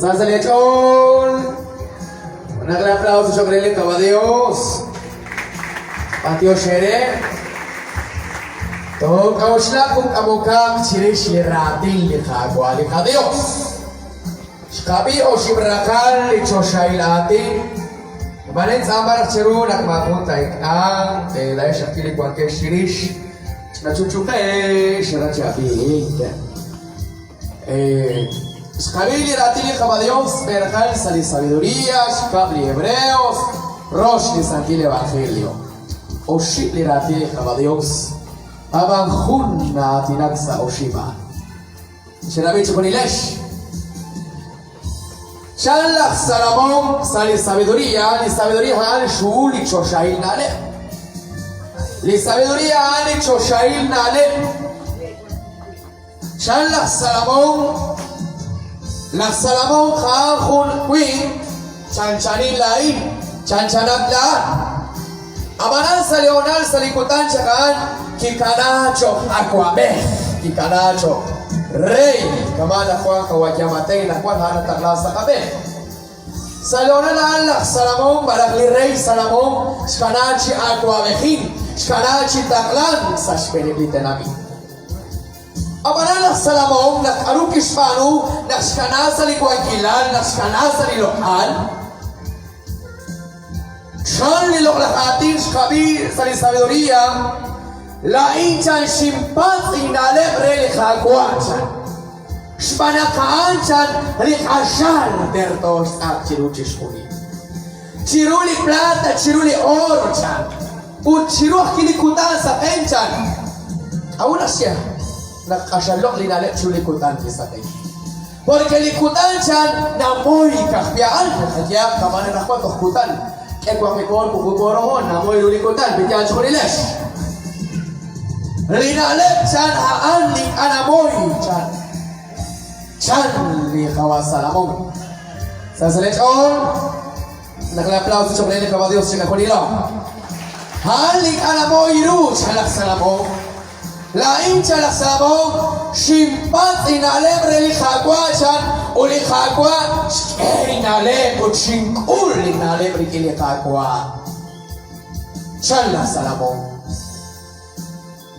Sa sa' leech'ool. Junaq li aplauso cho'q re li Qaawa' Dios. B'antiox eere. Took'a'uxlaq ut k'amokaq chirix li raatin li Qaawa' li qaDios. Xqab'i oxib' raqal li choxahil aatin. Ab'an nintz'aama raj cheru naq maajun taa'ik'anq, laa'ex ajwi' li wankex chirix, ch'ina-chuchuqex aran chi ab'ink. Xqab'i li raatin li Qaawa' Dios, xb'een raqal sa' li Sabiduría, xkab' li Hebreos, rox li Santil Evangelio. Oxib' li raatin li Qaawa' Dios, ab'an jun na'aatinak sa' oxib' a'an. Xerab'i chejunilex. Chan laj Salomón sa' li Sabiduría, li Sabiduría a'an xhuhul li choxahil na'leb'. Li Sabiduría a'an li choxahil na'leb'. Chan laj Salomón, laj Salomón a'an jun winq chanchanin laa'in, chanchanat laa'at. Ab'anan sa' li hoonal sa' li kutan chaq a'an kikana cho'q awab'ej, kikana cho'q rey, kama' naq wank qawa' Yamatei naq wan a'an nataqla sa' qab'een. Sa' li hoonal a'an laj Salomón malaj li rey Salomón xkana chi awab'ejin, xkana chi taqlank sa' xb'eeneb' li tenamit. Ab'anan laj Salomón naq k'aru kixb'aanu naq xkana sa' li wankilal, naq xkana sa' li loq'al? Chan li loq'laj aatin xqab'i sa' li Sabiduría, Laa'in chan xinpatz' inna'leb' re li Qaawa', chan. Xb'aan naq a'an chan li q'axal terto xtz'aq chiru chixjunil. Chiru li plata, chiru li oro, chan. Ut chiru ajwi' li kutan saqen, chan. K'a'ut naxye naq q'axal loq' li na'leb' chiru li kutan li saqen? Porque li kutan chan namoyk ajwi' a'an, qayehaq kama'an anaqwan toj kutan, k'e waqib' oor, wuqub' oor hoon, namoy ru li kutan, wi yaal chejunilex. Li na'leb' chan a'an li ink'a' namoy, chan. Chan li Qawa' Salomón. Sa' sa' leech'ool, naq li aplauso cho'q re li Qawa' Dios chiqajunilo. A'an li ink'a' namoy ru, chan laj Salomón. Laa'in, chan laj Salomón, xinpatz' inna'leb' re li Qaawa', chan, ut li Qaawa' xk'e inna'leb' ut xink'ul inna'leb' rik'in li Qaawa', chan laj Salomón.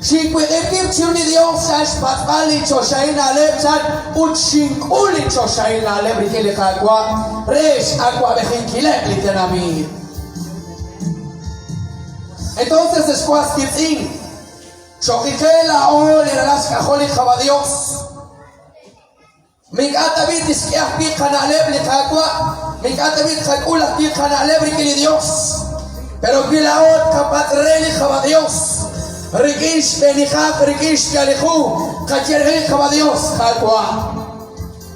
Xinwiq'ib' wib' chiru li Yos, chan, xpatz'b'al li choxahil na'leb', chan, ut xink'ul li choxahil na'leb' rik'in li Qaawa' re x'awa'b'ejinkileb' li tenamit. Entonces, ex was wiitz'in, Choq' qe laa'o li ralal xk'ajol li Qaawa' Dios, ma ink'a' tab'i' tixk'e ajwi' qana'leb' li Qaawa'? Ma ink'a' tab'i' tqak'ul ajwi' qana'leb' rik'in li Dios? Pero wi laa'o tqapatz' re li Qaawa' Dios rik'in xb'eenijaq, rik'in xk'ihal li qu, qaye re li Qaawa' Dios, Qaawa',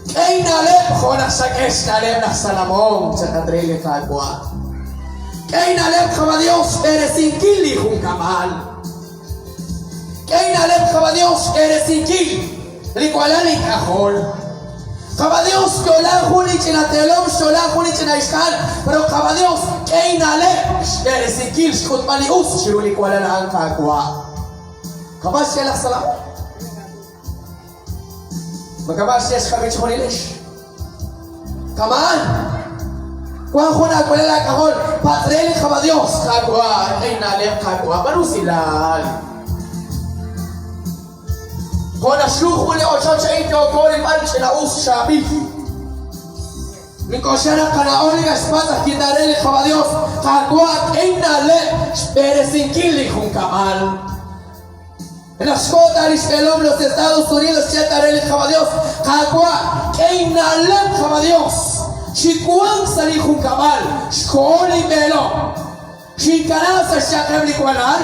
k'e inna'leb' jo' naq xak'e xna'leb' laj Salomón, chaqat re li Qaawa'. K'e inna'leb' Qaawa' Dios xb'eresinkil li junkab'al. K'e inna'leb' Qaawa' Dios xb'eresinkil li walal ink'ajol. Qaawa' Dios xyo'la jun li ch'ina teelom, xyo'la jun li ch'ina ixqa'al, pero Qaawa' Dios k'e inna'leb' xb'eresinkil xk'utb'al li us chiru li walal a'an Qaawa'. Kama' xye laj Salomón. Ma kama' xye xqab'i chejunilex. Kama'an. Wank jun aawalal aak'ajol, patz' re li Qaawa' Dios, Qaawa', k'e inna'leb', Qaawa', b'aanu usilal. Jo' naxru jun li ochoch a'in yooko rilb'al ch'ina'us chaab'il. Nink'oxla naq qana'o li naxpatz' ajwi' ta re li Qaawa' Dios, Qaawa', k'e inna'leb' xb'eresinkil li junkab'al. Naq xkoho ta li xb'eelom los Estados Unidos xye ta re li Qaawa' Dios, Qaawa', k'e inna'leb' Qaawa' Dios, chiwanq sa' li junkab'al, xkoho linb'eelom. Xinkana sa' xyanqeb' li walal,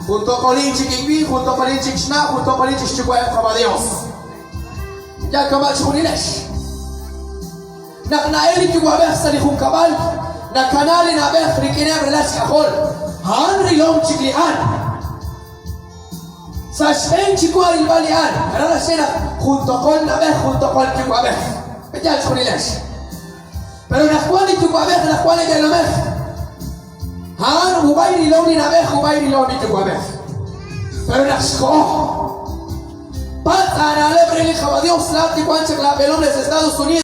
jun toqolin chik inwi', jun toqolin chik xna', jun toqolin chik xyuwa'eb' Qaawa' Dios. Yal kama' chejunilex. Naq na'el li yuwa'b'ej sa' li junkab'al, nakana li na'b'ej rik'ineb' ralal xk'ajol, a'an rilom chik li al. Sa' xb'een chi wa rilb'al li al, aran naxye naq jun toqol na'b'ej, jun toqol yuwa'b'ej. Pe'yaal chejunilex. Pero naq wan li yuwa'b'ej, naq wan li b'eelomej, a'an ub'ay rilom li na'b'ej, ub'ay rilom li yuwa'b'ej. Pero naq xkoho, patz' aana'leb' re li Qaawa' Dios, laa'at li wan chaq laab'eelom les Estados Unidos,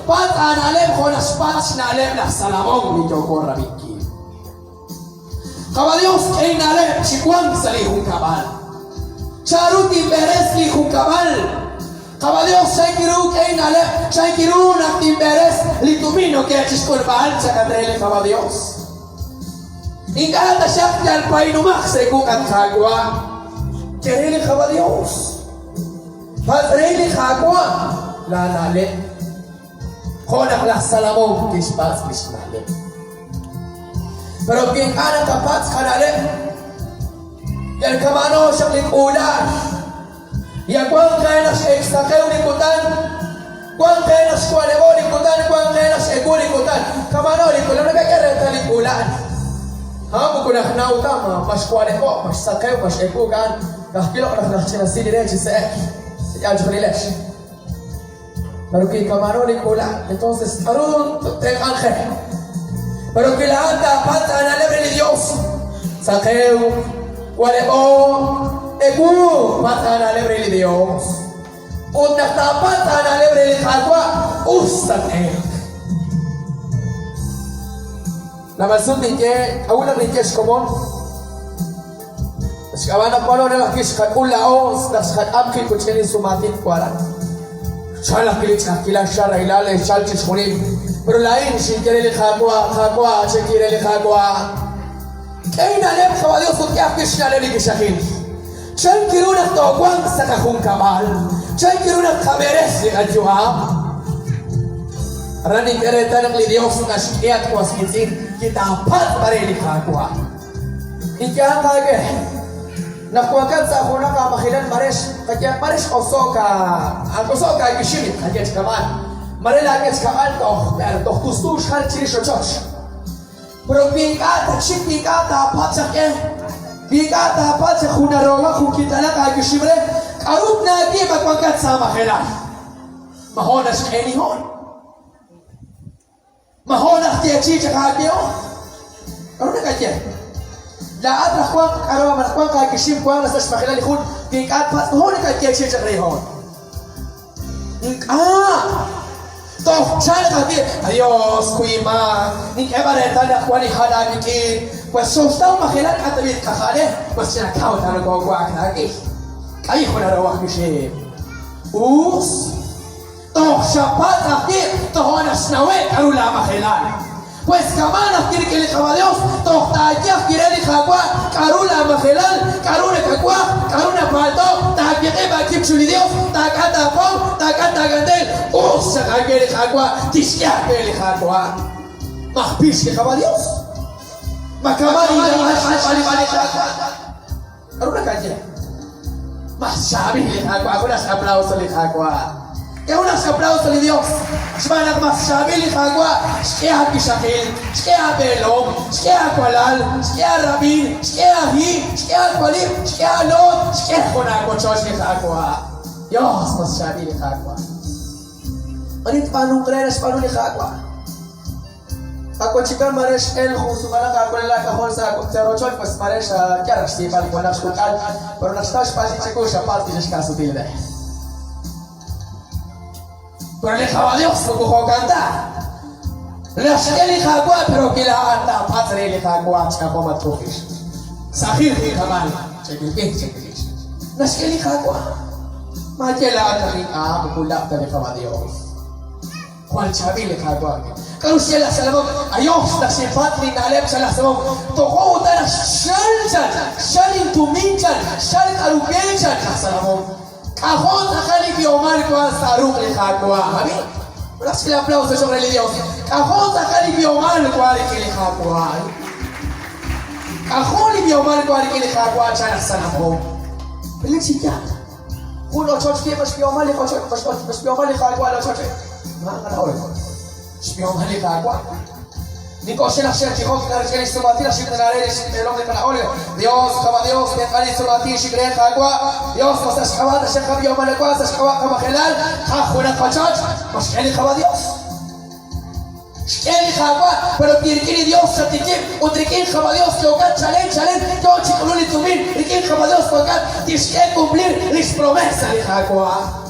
patz' aana'leb' jo' naq xpatz' xna'leb' laj Salomón li yooko rab'inkil. Qaawa' Dios, k'e inna'leb' chi wank sa' li junkab'al. Chanru tinb'eres li junkab'al? Qaawa' Dios, chank ru k'e inna'leb', chank ru naq tinb'eres li tumin nokee chixk'ulb'al chakatre li Qaawa' Dios. Ink'a' taxaq yal paynumaq sa' wuq' at Qaawa'. Ye re li Qaawa' Dios. Patz' re li Qaawa' laa na'leb'. Jo' naq laj Salomón kixpatz' lix na'leb'. Pero wi ink'a' naqapatz' qana'leb', yal kama'ano xaq li k'uula'al. Ya wank qe naq x'exsaqew li kutan, wank qe naq xwa'leb'o li kutan, wank qe naq x'ewu li kutan. Kama'ano li k'uula'al, nakak'e reetal li k'uula'al. Ha moko najnaw ta ma ma xwa'leb'o, ma xsaqew, ma x'ewu ka'an. Kajkiloq' naq najch'inasi li re chi se'ek. Yal chixjunilex. Pero wi kama'ano li k'uula'al, entonces k'aru tenq'anq qe? Pero wi laa'at taapatz' aana'leb' re li Dios, saqew, wa'leb'o, ewu, patz' aana'leb' re li Dios. Ut naq taapatz' aana'leb' re li Qaawa', us tat-elq. Naab'al sut ninye, k'a'ut naq ninye xkomon? Xk'ab'a' naq b'ano naq kixqak'ul laa'o naq xqak'am qib' ut ch'in li sumaatin waran. Xchalk ajwi' li ch'a'ajkilal, xchalk rahilal, xchalk chixjunil. Pero laa'in xinye re li Qaawa', Qaawa', xinye re li Qaawa', K'e inna'leb', Qaawa' Dios, ut k'e ajwi' xna'leb' li wixaqil. Chan ru naq toowanq sa' qajunkab'al? Chan ru naq tqab'eres li qayu'am? Aran nink'e reetal naq li Dios naxk'e at was wiitz'in li taapatz' re li Qaawa'. Ink'a' taak'e. Naq wankat sa' junaq aamajilal mare xqaye mare x'oso'k a'oso'k aawixim qaye chi kama'an. Mare laak'echkab'al toj toj tustu xjal chirix ochoch. Pero wi ink'a' tatxik wi ink'a' taapatz' chaq k'e, wi ink'a' taapatz' chaq junarowaq jun kitalaq aawixim re, k'a'ru tnaaye ma wankat sa' majelal? Ma jo' naxk'e li hoon? Ma jo' najyeechi'i chaq aayehom? K'aru nakaye? Laa'at raj wanq k'aru malaj wanq aawixim wanq sa' xmajelal li jun wi ink'a' tpatz' ma jo' nakatyeechi'i chaq re hoon? Ink'a'! Toj chalq ajwi', Adios, kuy inmaak, nink'e b'an reetal naq wan li hal aawik'in, pues xooxtaw majelal k'a' tab'i' tqajale, pues ch'ina kaw ta nokoowaak laak'il. K'ayi jun arawaj wixim. Us. Toj xapatz' ajwi' tojo' naq xnawe' k'aru laamajelal. Pues kama'an ajwi' rik'in li Qaawa' Dios, toj taaye ajwi' re li Qaawa' k'aru laamajelal, k'aru nakawaj, k'aru napaalto', taawiq'ib' aawib' chiru li Dios, taak'at aapow, taak'at aakandeel, us chaq aawe li Qaawa', tixk'e aawe li Qaawa'. Majpix li Qaawa' Dios. Ma kama' li xnab'al li Qaawa'. K'aru nakaye? Mas chaab'il li Qaawa'. Junaq x'aplauso li Qaawa'. K'e junaq x'aplauso li Dios. Xb'aan naq mas chaab'il li Qaawa', xk'e aawixaqil, xk'e aab'eelom, xk'e aawalal, xk'e aarab'in, xk'e aahi, xk'e aawalib', xk'e aaloot, xk'e jun aawochoch li Qaawa'. Dios, mas chaab'il li Qaawa'. Ani tb'aanunq re naxb'aanu li Qaawa'? Awachikan mare x'el jun sumalaq aawalal aak'ajol sa' sa' rochoch pues mare xayal raj xsiib'al li wanaq xkok'al pero naq xtaw xpaxil chiwu xapatz' li xka'sutil re. Pero li Qaawa' Dios moko jo'kan ta. Naxk'e li Qaawa' pero kilaa'at taapatz' re li Qaawa' ch'ajom at k'ujix. Sajil kab'al chekilb'il chekilix. Naxk'e li Qaawa'. Maaye laa'at naq ink'a' moko lab' ta li Qaawa' Dios. Jwal chaab'il li Qaawa'. K'aru xye laj Salomón? Ayos naq xinpatz' linna'leb' chan laj Salomón. Tojo' utan naq xchalk chan, xchalk intumin chan, xchalk k'aru we chan laj Salomón. K'ajo' tz'aqal li b'ihomal wank sa' ruq' li Qaawa'. Ab'i, wulaj chik li aplauso cho'q re li Yos. K'ajo' tz'aqal li b'ihomal wank rik'in li Qaawa'. K'ajo' li b'ihomal wank rik'in li Qaawa' chan laj Salomón. Relik chi yaal. Jun ochoch kiib' xb'ihomal li qochoch, xb'ihomal li Qaawa' li ochoch. Xb'ihomal li Qaawa'. Nink'oxla naq xe'tijok narik'in li xsumaatin naq xik'anare li xb'eelom li qana' Olga. Dios, Qaawa' Dios, tenq'a li sumaatin xik re Qaawa'. Dios, ma sa' xk'ab'a' taxaq qab'ihomal li wa, sa' xk'ab'a' qamajelal, qaj junaq qochoch, ma xk'e li Qaawa' Dios. Xk'e li Qaawa', pero wi rik'in li Dios xatikib' ut rik'in Qaawa' Dios yookat chalen chalen yoo chi k'ulunk li tumin, rik'in Qaawa' Dios wankat, tixk'e cumplir lix promesa li Qaawa'.